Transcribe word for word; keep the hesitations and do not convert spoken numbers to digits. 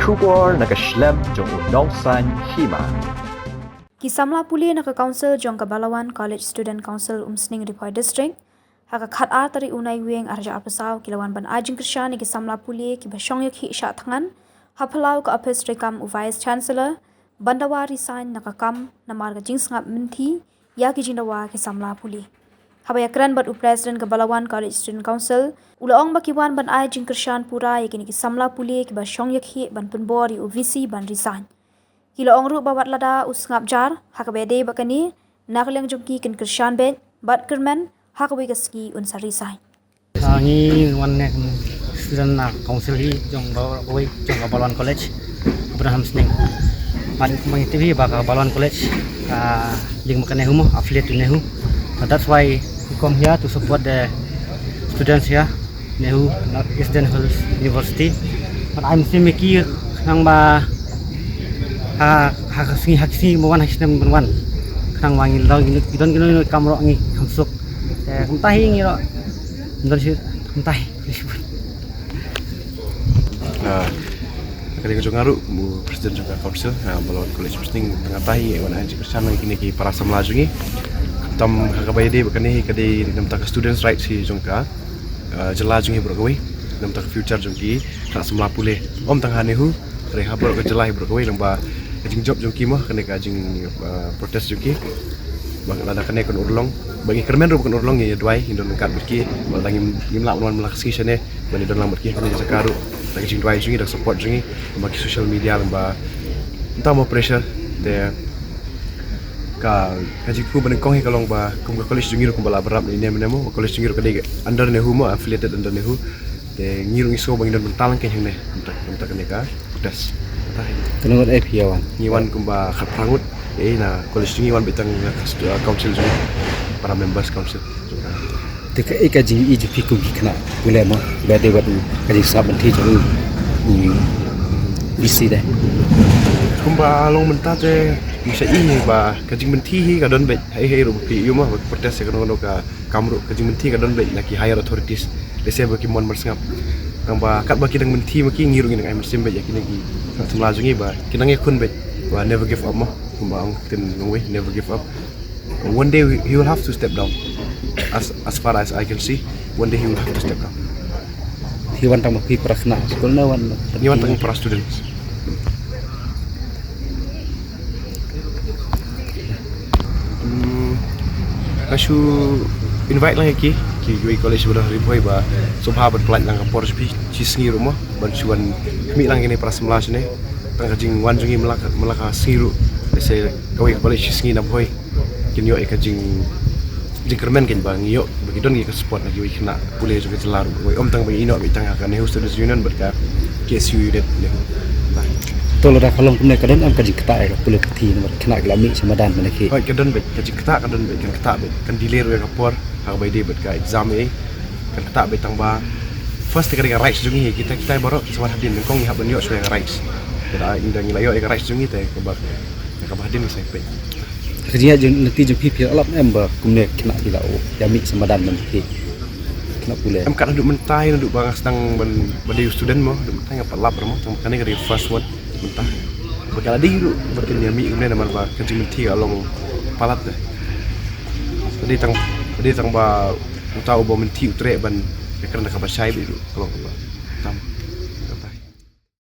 Khubor na ka shlem jong u nongsan hima. Ki samla pule na ka Council jong ka Balawan College Student Council Umsning Ri Bhoi District, ha ka khatar tarik u Naiwieng arhajar arphew saw ki la wan ban ai jingkyrshan ïa ki samla pule kiba shong ïakhih shah thngan ha phyllaw ka ophis treikam u Vice Chancellor ban dawa resign na ka kam namar ka jingsngap mynthi ïa ki jingdawa ki samla pule. Haba ïakren bad u President ka Balawan College Student Council, u la ong ba ki wan ban ai jingkyrshan pura ïa kine ki samla pule kiba shong ïakhih ban pynbor ïa u VC ban resign. Ki la ong ruh ba wat lada u sngap jar ha kaba ïadei bad kane, na ka liang jong ki kin kyrshan beit bad kyrmen ha kawei ka sngi un sa resign. Ah, ngi wan ne student na council hi jong ba, wei, jong ka Balawan College, Abraham Sning. Ban kumang iti hi ba ka Balawan College ka link ma ka NEHU mo, affiliate to NEHU. So that's why we come here to support the students here, NEHU, North Eastern Hills University. But I'm still making nang ba ha, ha ka sngi, ha ka sngi mo wan, ha ka sngi mo wan. Khnang ba ngi don, ngi don, ngi don kam roh ngi kham suk. Eh, kumta hi ngi roh. Don shi, kumta hi. Ah, ka dei ka jong nga ruh, kum u president jong ka council, ah, Balawan College Umsning, tang nga ta hi wan ai jingkyrshan ïa kine ki para samla jong ngi. Khamtam ha kaba ïadei bad kane hi ka dei namar ka students rights hi jong ka, ah, jylla jong ngi baroh kawei. Namar ka future jong ki para samla pule. Ym tang ha NEHU, hynrei ha baroh ka jylla hi baroh kawei, namar ka jingjop jong ki mo, kane ka jing, ah, protest jong ki. Ba lada kane kan urlong, ba ngi kyrmen ruh ba kan urlong, ngi duwai, ngi don ryngkat bad ki, ba lada ngim, ngim lah ban wan man la ka sngi shane, ba ngi don lang bad ki ha kane ka jaka ruh, da ka jingduwai jong ngi, da ka support jong ngi, ba ki social media, ba ym tang mo pressure, te ka, ka jingkyrkhu ba nyngkong hi ka long ba, kum ka college jong ngi ruh kumba la bynrap ïa ine mynne mo, ka college jong ngi ruh ka dei under NEHU mo, affiliated under NEHU. Te ngi ruh ngi sngew ba ngi don bynta lang kein hangne, bynta, bynta kane ka protest. Te ngut eh phi ïa wan? Ngi wan kumba khatphra ngut, eh, na college jong ngi, wan beit tang na ka stu-, uh, council jong ngi, para members council. Te kaei ka jingïohi jong phi kum ki khynnah pule mo, ba dei bad u, ka jingsngap mynthi jong u, u VC de? Kumba long mynta te ngi sa ïohi ba ka jingmynthi hi ka don beit, haei haei ruh ba phi ïohi mo, ba protest ïa kano kano ka kam ruh, ka jingmynthi ka don beit na ki higher authorities. Lehse ba ki mon ban sngap. Tang ba katba ki dang mynthi ma ki, ngi ruh ngi dang ai mynsiem beit ïa kine ki samla jong ngi ba kin nang ïakhun beit. Ba never give up mo. Kumba ong ktien nongwei, never give up. One day we, he will have to step down. As, as far as I can see, one day he will have to step down. Phi wan tang ma phi para khynnah skul ne wan? Ngi wan tang para students. Hmm, nga shu invite lang ïa ki, ki, kiwei college ba don ha Ri Bhoi ba sngewbha ban pynlait lang ka por jong phi, shi sngi ruh mo, ban shu wan khmih lang kine para samla shane. Tang ka jingwan jong ngi man la ka, man la ka sngi ruh, lehse kawei ka college shi sngi na Bhoi. Kin ïoh ïa ka jing, jingkyrmen kein ba ngi ïoh ba ki don ïa ka support na kiwei ki khynnah pule jong ka jylla ruh. Wei, ym tang ba ngi ïehnoh beit tang ha ka NEHU Students Union bad ka KSU Unit NEHU. Bye. To lada ka long kumne ka don em ka jingktah ïa ka pule puthi namar ki khynnah ki la mih sha madan mynne ki? Hooid, ka don beit, ka jingktah ka don beit, kan ktah beit, kan delay ruh ïa ka por ha kaba ïadei bad ka exam eh. Kan ktah beit tang ba first ka dei ka rights jong ngi, kita, kita baroh ki samla hadien, nyngkong ngi hap ban ïoh shuwa ïa ka rights. Te da ngi da ngi la ïoh ïa ka rights jong ngi te kaba, kaba hadien ngi sa peit. Ka jingïaid lynti jong phi, phi la lap em ba kumne khynnah ki la ïa mih sha madan mynne ki, khynnah pule? Em, kat haduh mynta, haduh ba nga sdang ban, ba dei u student mo, haduh mynta ngam pat lap ruh mo, tang ba kane ka dei first one mynta. Ba ka la dei ruh ba kin ïa mih kumne namar ba ka jingmynthi ka long palat te. Ka dei tang, ka dei tang ba uta uba mynthi u treh ban ïakren da kaba shai beit ruh ka long kaba